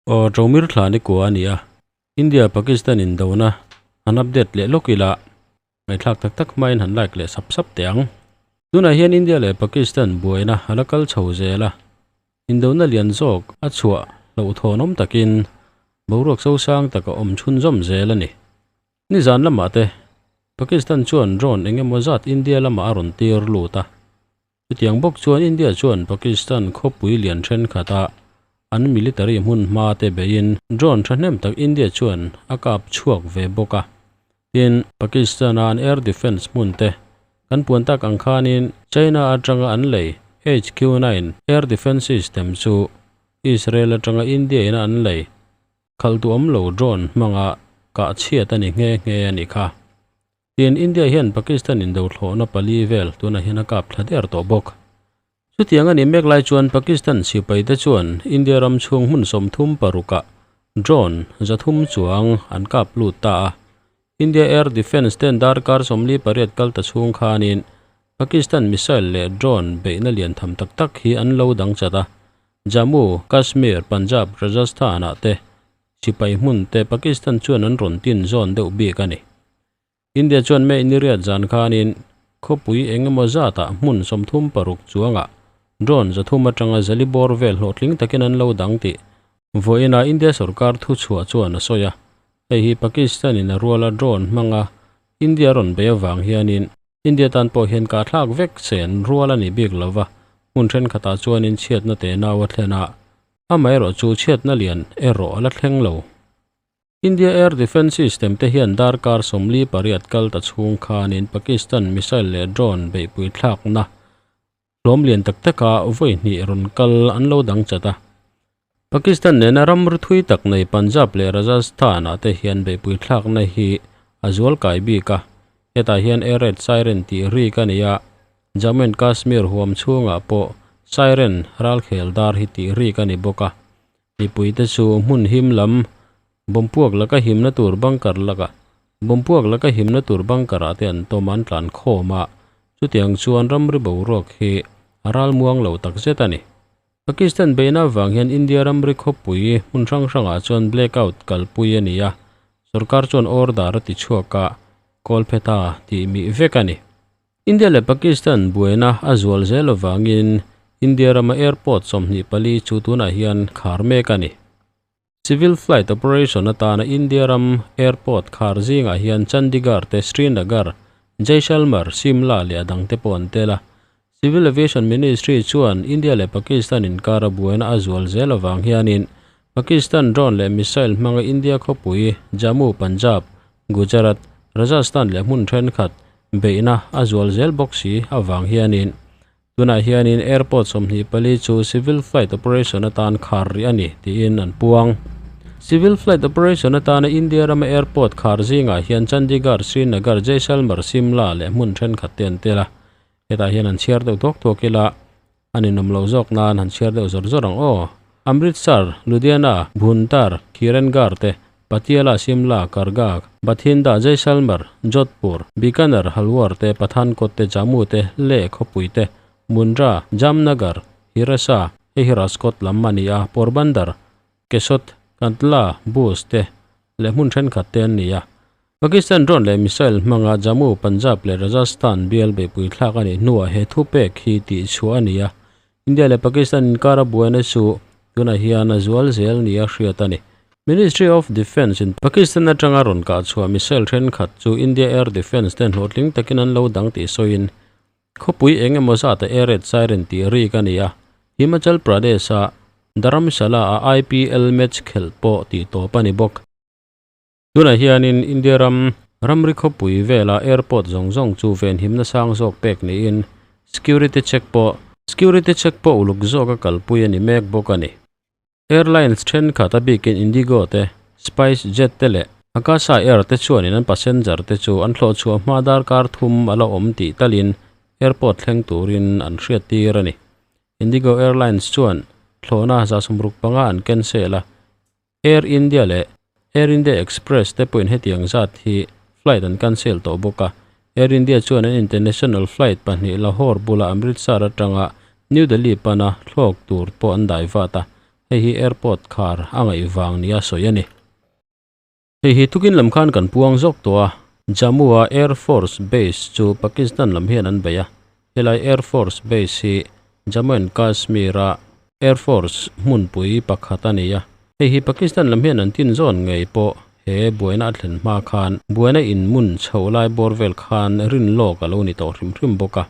Aw Ṭomir thla ni kua a ni a, India Pakistan indona han update leh lawk ila ngaihthlak tak tak hmain han like leh sap sap teh ang. Tunah hian India leh Pakistan buaina a la kal chho zel a, indona lian zawk a chhuah hlauhthawnawm takin boruak sosang tak a awm chhunzawm zel a ni. Nizan lamah te Pakistan chuan drone eng emaw zat India lamah a rawn tir lut a, Chutiang bawk chuan India chuan Pakistan khawpui lian thenkhatah an military hmun hma te beiin drone thahnem tak India chuan a kap chhuak ve bawk a. Tin, Pakistan-a an air defence hmun te kan puan tak ang khanin China atanga an lei HQ-9 air defence system chu Israel atanga India ina an lei khalh duhawm lo drone hmanga kah chhiat a ni nghe nghe a nih kha. Tin, India hian Pakistan indothlawhna pali vel tunah hian a kap thla der tawh bawk. Chutiang a nih mek lai chuan Pakistan sipaite chuan India ram chhung hmun 36 ah drone 300 chuang an kap lut ta a. India Air Defence ten darkar 48 kal ta chhung khanin Pakistan missile leh drone beihna lian tham tak tak hi an lo dang chat a. Jammu, Kashmir, Punjab, Rajasthan ah te sipai hmun te Pakistan chuan an rawn tin zawn deuh bik a ni. India chuan May ni riat zan khanin khawpui eng emaw zatah hmun 36 chuangah drone 300 atanga zali bawr vel hlawhtling takin an lo dang tih vawiinah India sorkar thu chhuah chuan a sawi a. Hei hi Pakistan in a ruala drone hmanga India rawn bei avang hianin India tan pawh hian kahthlak vek sen rual a ni bik lova, hmun thenkhatah chuanin chhiatna te nau a thlen a, amaherawh chu chhiatna lian erawh a la thleng lo. India Air Defence System te hian darkar 48 kal ta chhung khanin Pakistan missile leh drone beihpui thlakna hlawm lian tak taka vawi hnih rawn kal an lo dang chat a. Pakistan nena ram ri thui tak nei Punjab leh Rajasthan ah te hian beihpui thlakna hi a zual kai bik a. Hetah hian air raid siren tih rik a ni a, Jammu and Kashmir huam chhungah pawh siren ralkhel dar hi tih rik a ni bawk a. Mipuite chu hmun him lam bawmpuak laka himna tur bunker laka bawmpuak laka himna tur bunker ah te an tawm an tlan khawm a, chutiang chuan ramri boruak hi a ral muang lo tak zet a ni. Pakistan beihna avang hian India ramri khawpui hmun hrang hrangah chuan blackout kalpui a ni a, sorkar chuan order a ti chhuak a, Kolphetha tih mih vek a ni. India leh Pakistan buaina a zual zel avangin India rama airport 24 chu tunah hian khar mek a ni. Civil flight operation atana India ram airport khar zingah hian Chandigarh te Srinagar, Jaisalmer, Shimla leh a dangte pawh an tel a. Civil Aviation Ministry chuan India leh Pakistan inkara buaina a zual zel avang hianin Pakistan drone leh missile hmanga India khawpui Jammu, Punjab, Gujarat, Rajasthan leh hmun thenkhat beihna a zual zel bawk si avang hianin tunah hianin airport 24 chu civil flight operation atan khar rih a ni tiin an puang. Civil flight operation atana India rama airport khar zingah hian Chandigarh, Srinagar, Jaisalmer, Shimla leh hmun thenkhat te an tel a. Hetah hian an chhiar deuh tawk tawk ila a ninawm lo zawk nan han chhiar deuh zawr zawr ang aw. Amritsar, Ludhiana, Bhuntar, Kirangarh te, Patiala, Shimla, Kargag, Bathinda, Jaisalmer, Jodhpur, Bikaner, Halwar te, Pathankot te, Jammu te, Leh khawpui te, Mundra, Jamnagar, Hirasa, hei hi Rajkot lam a ni a, Porbandar, Keshod, Kandla, Bhuj te leh hmun thenkhat te an ni a. Pakistan drone leh missile hmanga Jammu, Punjab leh Rajasthan bial beihpui thlak a nih hnuah he thupek hi tih chhuah a ni a. India leh Pakistan inkara buaina chu tunah hian a zual zel nia hriat a ni. Ministry of Defence in Pakistan atanga rawn kah chhuah missile thenkhat chu India Air Defence ten hlawhtling takin an lo dang tih sawiin khawpui eng emaw zata air raid siren tih rik a ni a. Himachal Pradesh-a Dharamshala a IPL match khelh pawh tih tawp a ni bawk. Tunah hianin India ram ramri khawpui vela airport zawng zawng chu venhimna sang zawk pek niin security check pawh security check pawh uluk zawk a kalpui a ni mek bawk a ni. Airlines thenkhat a bikin Indigo te, SpiceJet te leh Akasa Air te chuanin an passenger te chu an thlawh chhuah hma darkar thum a la awm tih talin airport thleng turin an hriat tir a ni. Indigo Airlines chuan thlawhna 65 an cancel a, Air India leh Air India Express te pawhin hetiang zat hi flight an cancel tawh bawk a. Air India chuan an international flight pahnih Lahore bula Amritsar atanga New Delhi pana thlawk tur pawh an dai vat a. Hei hi airport khar a ngaih vang nia sawi a ni. Hei hi tukin lam khan kan puang zawk tawh a, Jammu-a Air Force Base chu Pakistan lam hian an bei a. Helai Air Force Base hi Jammu and Kashmir-a Air Force hmunpui pakhat a ni a. Hei hi Pakistan lam hian an tin zawn ngei pawh he buaina a thlen hma khan buaina inmun chhoh lai bawr vel khan rin lawk a lo ni tawh hrim hrim bawk a.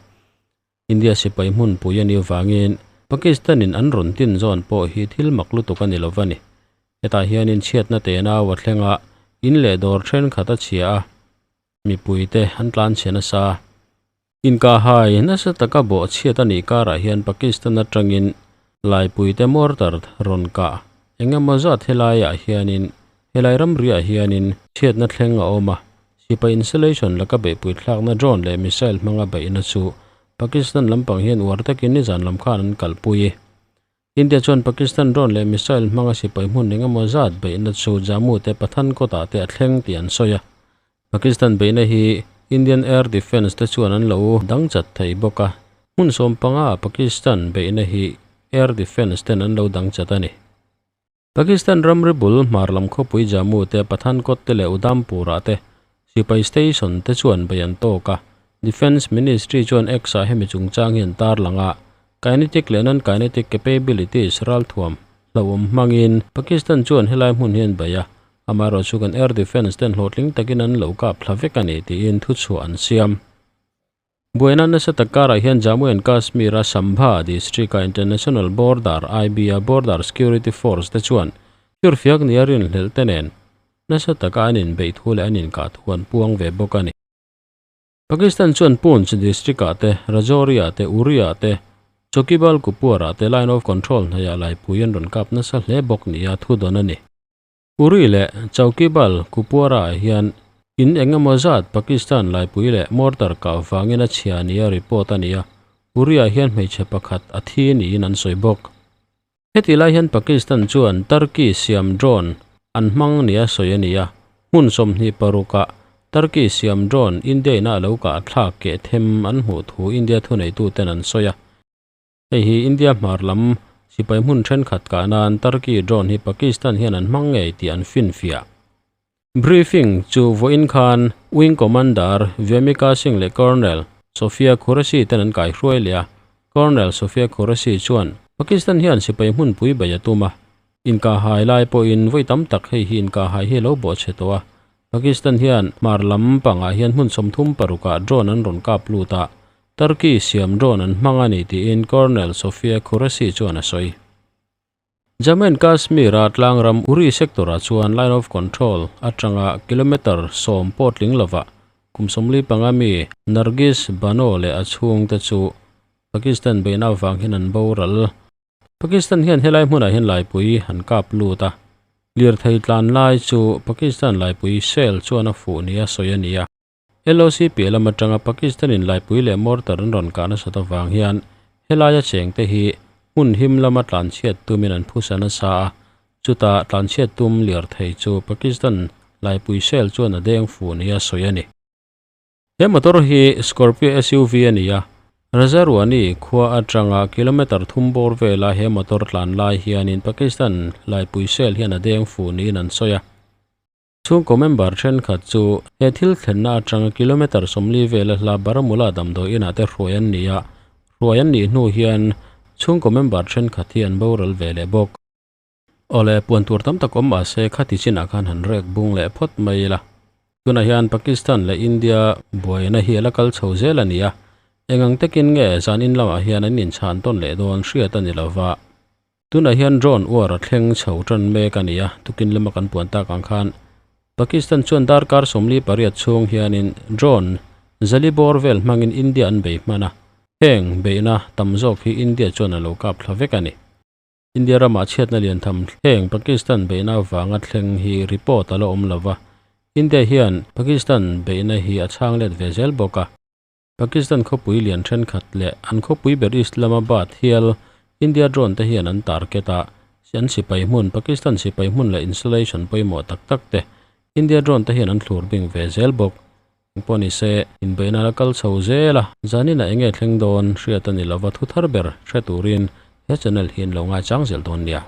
India sipai hmunpui a nih avangin Pakistan-in an rawn tin zawn pawh hi thil mak lutuk a ni lo va ni. Hetah hianin chhiatna tenau a thleng a, in leh dawr thenkhat a chhia a, mipuite an tlanchhe nasa. Inkahhai nasa taka bawhchhiat a nih karah hian Pakistan atangin laipuite mortar rawn kah eng emaw zat helaiah hianin helai ramriah hianin chhiatna thleng a awm a, Sipai installation laka beihpui thlakna drone leh missile hmanga beihna chu Pakistan lampang hian uar takin nizan lam khan an kalpui. India chuan Pakistan drone leh missile hmanga sipai hmun engemaw zat beihna chu Jammu te Pathankot ah te a thleng tih an sawi a. Pakistan beihna hi Indian Air Defence te chuan an lo dang chat thei bawk a, hmun 15 ah Pakistan beihna hi Air Defence ten an lo dang chat a ni. Pakistan ramri bul hmar lam khawpui Jammu te, Pathankot te leh Udhampur-ah te sipai station te chuan bei an tawk a. Defence Ministry chuan X-ah hemi chungchang hi an tarlang a, kinetic leh non-kinetic capabilities ralthuam hlauhawm hmangin Pakistan chuan helai hmun hi an bei a, amaherawhchu kan air defence ten hlawhtling takin an lo kap thla vek a ni tiin thuchhuah an siam. Buaina nasa tak karah hian Jammu and Kashmir-a Sambha district-a International Border, IB, a Border Security Force te chuan firfiak nia rinhlelh te nen nasa taka an inbeih thu leh an inkah thu an puang ve bawk a ni. Pakistan chuan Poonch district-ah te, Rajouri-ah te, Uri-ah te, Chokibal Kupwara te Line of Control hnaihah laipui an rawn kap nasa hle bawk nia thu dawn a ni. Uri leh Chowkibal Kupwara ah hian in eng emaw zat Pakistan laipui leh mortar kah vangin a chhia nia report a ni a, Uri ah hian hmeichhe pakhat a thi niin an sawi bawk. Heti lai hian Pakistan chuan Turkey siam drone an hmang nia sawi a ni a, hmun 26 ah Turkey siam drone India ina a lo kah thlak keh them an hmuh thu India thuneituten an sawi a. Hei hi India hmar lam sipai hmun thenkhat kah nan Turkey drone hi Pakistan hian an hmang ngei tih an finfiah. Briefing chu vawiin khan Wing Commander Vyomika Singh leh Colonel Sophia Qureshi ten an kaihruai leh a. Colonel Sophia Qureshi chuan Pakistan hian sipai hmunpui bei a tum a, inkahhai lai pawhin vawi tam tak hei hi inkahhai hi a lo bawhchhe tawh a. Pakistan hian hmar lam pangah hian hmun 36 ah drone an rawn kap lut a, Turkey siam drone an hmang a ni tiin Colonel Sophia Qureshi chuan a sawi. Jammu and Kashmir-a tlangram Uri sector-ah chuan Line of Control atanga kilometre 10 pawh tling lovah kum 45 mi Nargis Bano leh a chhungte chu Pakistan beihna avang hian an boral. Pakistan hian helai hmunah hian laipui an kap lut a, lirthei tlan lai chu Pakistan laipui shell chuan a fuh nia sawi a ni a. LOC piah lam atanga Pakistanin laipui leh mortar an rawn kah nasat avang hian helaia chengte hi hmun him lama tlanchhiat tumin an phusa nasa a, chutah tlanchhiat tum lirthei chu Pakistan laipui shell chuan a deng fuh nia sawi a ni. He motor hi Scorpio SUV a ni a, Rajarwani khua atanga kilometre thum bawr vela he motor tlan lai hianin Pakistan laipui shell hian a deng fuh niin an sawi a. Chhungkaw member thenkhat chu he thil thlenna atanga kilometre 40 vela hla Baramulla damdawi inah te hruai an ni a, hruai an nih hnu hian chhungkaw member thenkhat hi an boral ve leh bawk. Awle, puan tur tam tak awm mahse khati chinah khan han rek bung leh phawt mai ila. Tunah hian Pakistan leh India buaina hi a la kal chho zel a ni a, eng ang takin nge zan in lamah hian an inchhan tawn leh dawn hriat a ni lova. Tunah hian drone uar a thleng chho tan mek a ni a, tukin lama kan puan tak ang khan Pakistan chuan darkar 48 chhung hianin drone zali bawr vel hmangin India an bei hman a, heng beihna tam zawk hi India chuan a lo kap thla vek a ni. India ramah chhiatna lian tham heng Pakistan beihna avanga thleng hi report a la awm lova, India hian Pakistan beihna hi a chhang let ve zel bawk a. Pakistan khawpui lian thenkhat leh an khawpui ber Islamabad hial India drone te hian an target a, an sipai hmun Pakistan sipai hmun leh installation pawimawh tak tak te India drone te hian an thlur bing ve zel bawk. Engpawh ni se, inbeihna la kal chho zel a, zanin ah enge thleng dawn hriat a ni lova thu thar ber hre turin he channel hi an lo ngaichang zel dawn nia.